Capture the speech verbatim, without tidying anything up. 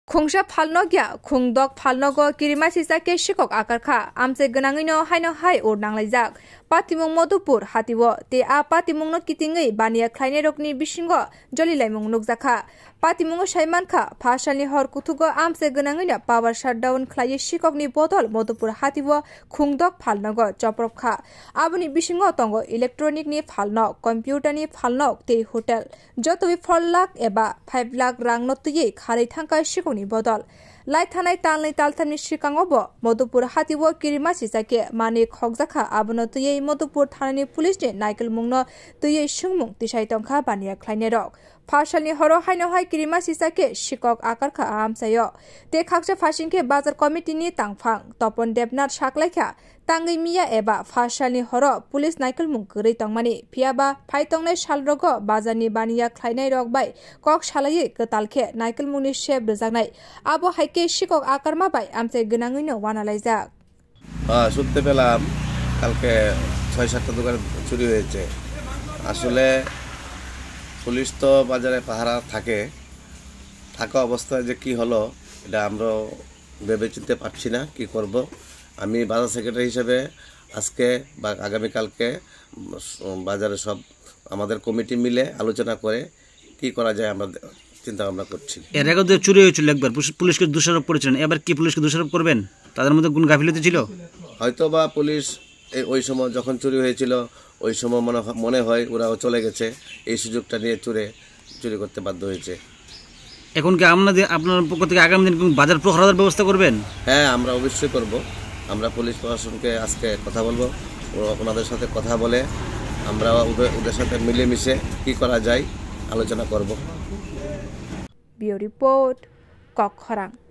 Khungsa phalnokya, khungdok phalnogo kirimasisa khe sikok akarkha, amchai gwnangwino haino hai ur nanglaijak. Patimung Modupur hatio, tei a patimungno kitingwi baniya khlainairokni bisingo jolilaimung nukjakha. Patimungo saimankha, phasalni hor kuthugo amchai gwnangwino power shutdown khlaiwi sikokni bodol Modupur hatio khungdok phalnogo chopropkha. Aboni bisingo tongo electronic ni phalnok, computer ni phalnok tei hotel. Jotoi four lakh eba five lakh rangno twiwi kharwi thangkha sikokni bodol. Lai thanai talnwi talthamni sikango bo Modupur hatio kirimasisa khe manwi khokjakha, abono twiwi Modupur thanani police ni naikolmungno twiwi swngmung tisai tongkha baniya khlainairok. Phasalni horo haino hai kirimasisa khe sikok akarkha a amchaio. Tei khaksa phasing khe bazar committee ni tangphang Topon Debnath saklaikha, tangwi miya eba phasalni horo police naikolmung kwrwi tongmani, phiyaba phai tongnai salrogo bazarni baniya khlainairok bai kok salaiwi kwtal khe naikolmungni sep rwjaknai. Abo hai khe sikok akarma bai amchai gwnangwino wanalaijak. আহ, শুনতে পেলাম কালকে ছয় সাতটা দোকান চুরি হয়েছে। আসলে পুলিশ তো বাজারে পাহারা থাকে, থাকা অবস্থায় যে কি হলো, এটা আমরাও ভেবে চিনতে পারছি না কি করব। আমি বাজার সেক্রেটারি হিসেবে আজকে বা আগামীকালকে, উম, স-, বাজারে সব আমাদের কমিটি মিলে আলোচনা করে কি করা যায়, আমরা দে-, চিন্তা ভাবনা করছি। এর আগে তো চুরি হয়েছিল একবার, পুলিশ-, পুলিশকে দোষারোপ করেছিলেন, এবার কি পুলিশকে দোষারোপ করবেন? তাদের মধ্যে কোন গাফিলতি ছিল? হয়তো বা পুলিশ এই, ওই সময় যখন চুরি হয়েছিল, ওই সময় মনে হয়, মনে হয় ওরাও চলে গেছে, এই সুযোগটা নিয়ে চুরে চুরি করতে বাধ্য হয়েছে। এখন কি আপনাদের, আপনার পক্ষ থেকে আগামী দিন কোন বাজার প্রহরার ব্যবস্থা করবেন? হ্যাঁ, আমরা অবশ্যই করব। আমরা পুলিশ প্রশাসনকে আজকে কথা বলবো, ও-, ওনাদের সাথে কথা বলে আমরা ওদের, ওদের সাথে মিলেমিশে কি করা যায় আলোচনা করব। Bureau Report, Kokkhorang.